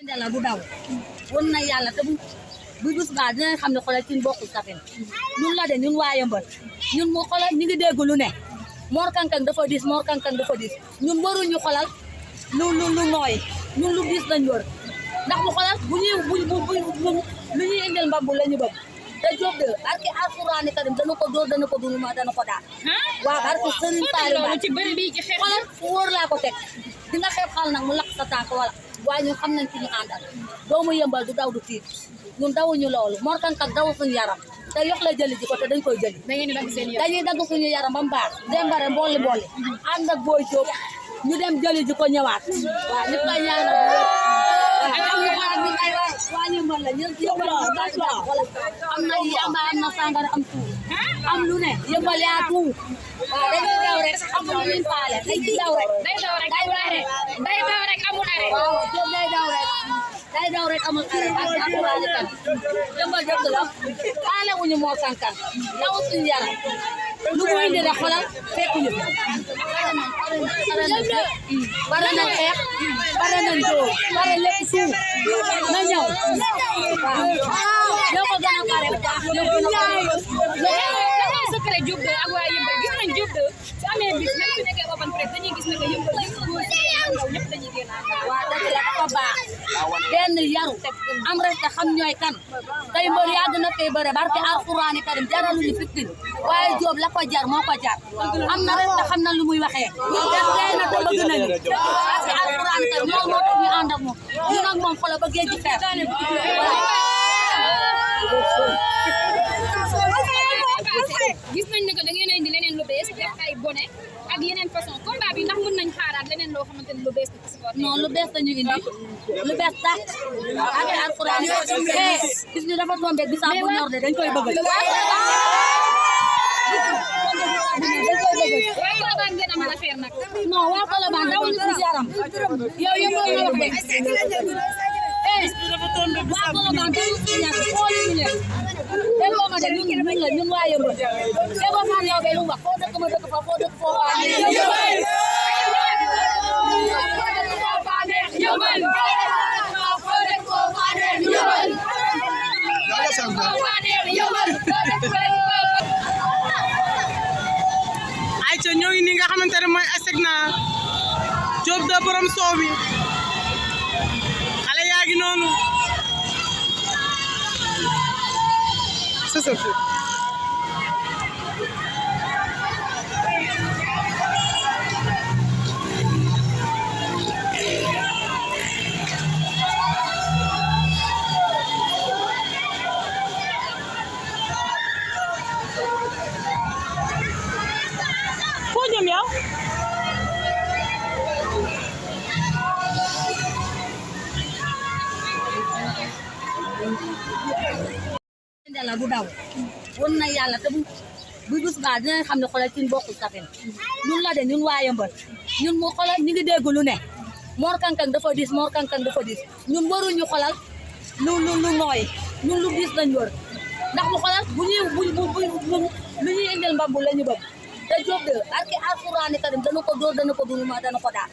Yàlla du daw won na yàlla te bu bés ba dina xam ne xoolal ci bokkul Kaffrine ñun la de ñun waa Yeumbeul ñun moo xoolal ñu ngi dégg lu ne Mor Kang Kang dafa diis Mor Kang Kang dafa diis ñun waruñu xoolal lu nooy ñun lu diis lañ wër ndax bu xoolal bu lu ñuy indil mbambu la ñu bëgg te Diop de barke Alxuraani Karim dana ko dóor dana ko duma dana ko daal waaw barke Serigne Saliou ci bëri bi ci xeex xoolal fu wóor laa ko teg di nga xeeb xal nag mu lakk sa tànk wala waaye ñun xam nañ ci ñu àndal doomu Yeumbeul du daw du tiit ñun dawuñu loolu Mor Kang Kang daw suñu yaram te yox la jëli ji ko te dañ koy jëli dañuy dagg suñu yaram ba mu baax dembare mbooli ànd ak Boy Diop ñu dem jëli ji ko ñëwaat waaw ñu koy ñaanal am ñu xaar ñu ay waa Yeumbeul la ñun am na yamba am na sangara am tuur am lu ne Yeumbeul yaa tuur waaw dañuy daw rek amul lu ñu faale dañuy daw rek day daw rek amul arrêt waaw Diop day daw rek amul arrêt parce que Alxuraan kan Yeumbeul dëgg la faale wuñu Mor Kang Kang daw suñu yaram lu mu indi rek xoolal fekk ñu bare nañ xeex bare nañ dóor bare lépp suuf na ñëw waaw ñoo ko gën a bare secret Diop de ak waa Yeumbeul gis nañ Diop de su amee bis même su nekkee open press dañuy gis ne que Yeumbeul ñëpp dañuy génn waaw dëgg la dafa baax benn yaru am rek te xam ñooy kan tey mbër yàgg na fee bëre barke Alxuraani Karim jaraluñu fittin waaye Diop la ko jar moo ko jar am na rek te xam na lu muy waxee te tey na te bëgg nañu barke Alxuraani Karim loolu moo tax ñu ànd ak moom ñu nag moom xoolal ba géej gi feer gis nañ ne que da ngeen a indi leneen lu bees def ay bone ak yeneen façon combat bi ndax mën nañ xaaraat leneen loo xamante ne lu bees la ci sport non lu bees la ñu indi lu bees tax ak Alxuraan gis ñu dafa tombé bisaab bu ñor de dañ koy bëgg waa Colobane ngeen amal affaire nag non waa Colobane dawul ci yaram yow Yeumbeul nga wax de waa Colobane dawul ci yaram xooli ñu leen déggoo ma de ñun waa Yeumbeul déggoo ma yow be lu wax foo dëkk ma dëkk fa foo dëkk foo waa ayca ñoo ngi nii nga xamante ne mooy Asegna Diop de borom soow bi xale yaa ngi noonu foo jëm yow Yàlla du daw won na yàlla te bu bés ba dina xam ne xoolal ci bokkul Kaffrine ñun la de ñun waa Yeumbeul ñun moo xoolal ñu ngi dégg lu ne Mor Kang Kang dafa diis Mor Kang Kang dafa diis ñun waruñu xoolal lu nooy ñun lu diis lañ wër ndax bu xoolal bu lu ñuy indil mbambu la ñu bëgg te Diop de barke Alxuraani Karim dana ko dóor dana ko duma dana ko daal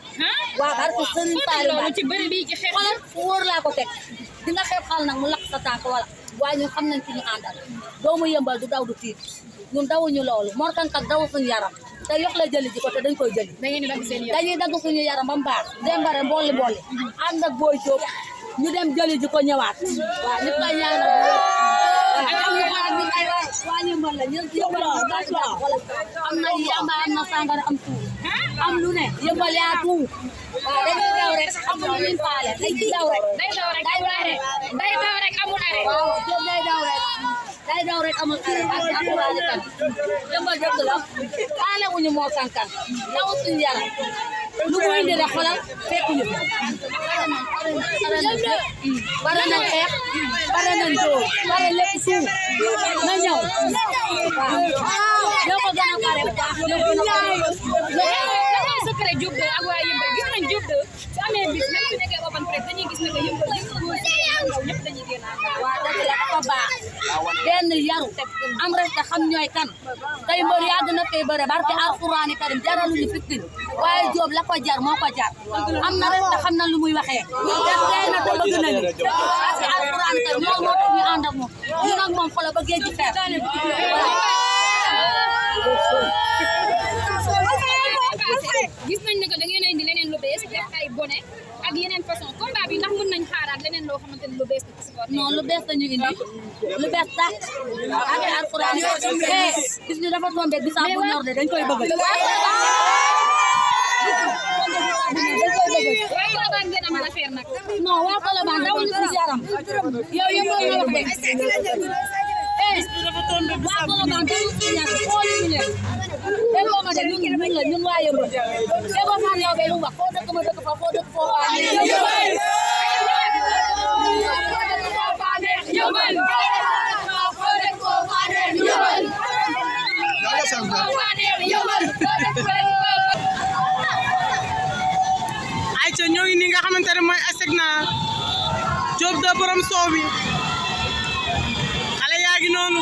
waaw barke Serigne Saliou ci bëri bi ci xeex xoolal fu wóor laa ko teg di nga xeeb xal nag mu lakk sa tànk wala waaye ñun xam nañ ci ñu àndal doomu Yeumbeul du daw du tiit ñun dawuñu loolu Mor Kang Kang daw suñu yaram te yox la jëli ji ko te dañ koy jëli dañuy dagg suñu yaram ba mu baax dembare mbooli ànd ak Boy Diop ñu dem jëli ji ko ñëwaat waaw ñu koy ñaanal am ñu xaar ñu ay waa Yeumbeul la ñun am na yamba am na sangara am tuur am lu ne Yeumbeul yaa tuur waaw dañuy daw rek amul lu ñu faale dañuy daw rek amul arrêt waaw Diop day daw rek amul arrêt parce que Alxuraan kan Yeumbeul dëgg la faale wuñu Mor Kang Kang daw suñu yaram lu mu indi rek xoolal fekk ñu bare nañ xeex bare nañ dóor bare lépp suuf na ñëw waaw ñoo ko gën a bare secret Diop de ak waa Yeumbeul gis nañ Diop de su amee bis même su nekkee open press dañuy gis ne que Yeumbeul ñëpp dañuy génn waaw dëgg la dafa baax benn yaru am rek te xam ñooy kan tey mbër yàgg na fee bëre barke alxuraani karim jaraluñu fitin waaye Diop la ko jar moo ko jar am na rek te xam na lu muy waxee def tey na te bëgg nañu barke alxuraani karim loolu moo tax ñu ànd ak moom ñun ak moom fa la ba géej gi feer gis nañ ne que da ngeen a indi leneen lu bees def ay bonnet ak yeneen façon combat bi ndax mën nañ xaaraat leneen loo xamante ne lu bees la ci sport non lu bees lañu indi lu bees tax ak alxuraan gis ñu dafa tombé bi saa bu ñor de dañ koy bëgg waaye Colobane ngeen amal affaire nag non waa Colobane dawuñu ci yaram yow yëmbal nga wax de waa Colobane dawuñu ci yaram xooluñu leen déggoo ma de ñun waa yëmbal déggoo ma yow be lu wax foo dëkk ma dëkk fa foo dëkk foo waa ayca ñoo ngi nii nga xamante ne mooy Asegna Diop de borom soow bi xale yaa ngi noonu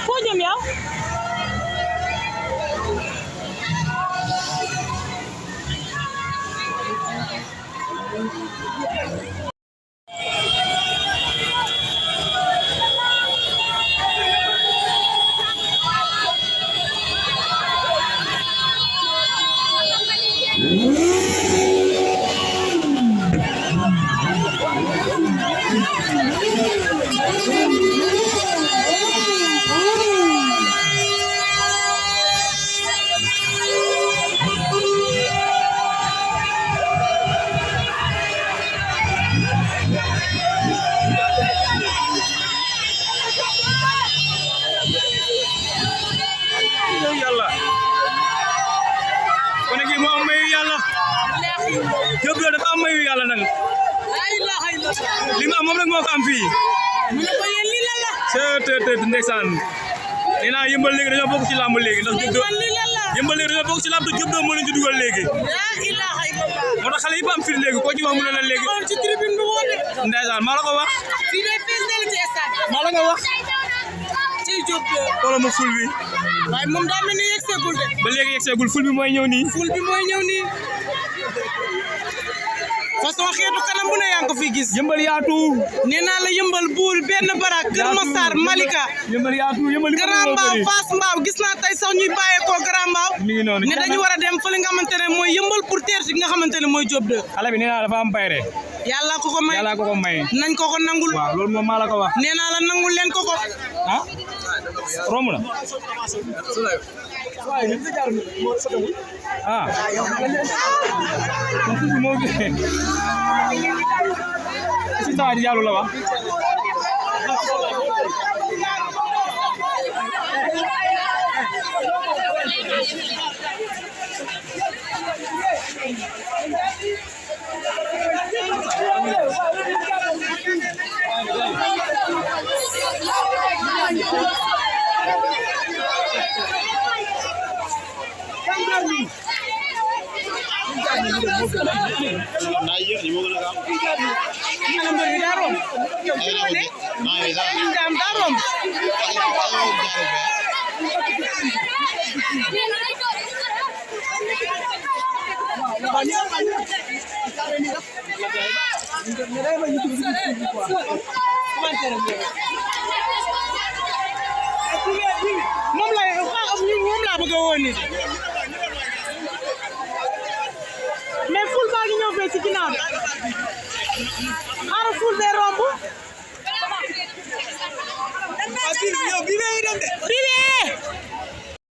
foo jëm yow yàlla kon nag moo am mayu yàlla Diop de dafa am mayu yàlla nag li mu am moom rek moo ko am fii te ndeysaan nee naa yëmbal léegi dañoo bokk ci làmb léegi ndax Diop de yëmbal léegi dañoo bokk ci làmb te Diop de moo leen ci dugal léegi moo tax xale yëpp am fii léegi koo ci wax mu ne la léegi ndeysaan maa la ko wax maa la ko wax xoolal ma ful bi waaye moom daa mel ni yegseegul de ba léegi yegseegul ful bi mooy ñëw nii façon xeetu kanam bu ne yaa ngi ko fi gis yëmbal yaatu nee naa la yëmbal buur benn barak Kër Massar Malika yëmbal yaatu yëmbal Grand Mbao Fass Mbao gis naa tey sax ñuy bàyyeekoo Grand Mbao mi ngi noonu ne dañu war a dem fële nga xamante ne mooy yëmbal pour teer ci nga xamante ne mooy Diop de xale bi nee naa dafa am bayre yàlla ko ko may yàlla ko ko may nañ ko ko nangul waaw loolu moom maa la ko wax nee naa la nangul leen ko ko ah romb na ah kon tuuti moo gën si saa di jàllu la wax naa yéex ñi moo gën a gaaw. ana mbër bi daa romb yow ci loo ne ndaam daa romb moom laa bëgg a woon ni mais ful baa ngi ñëw fee ci ginnaaw de xaaral ful bee romb yow bii bee ngi dem de bii bee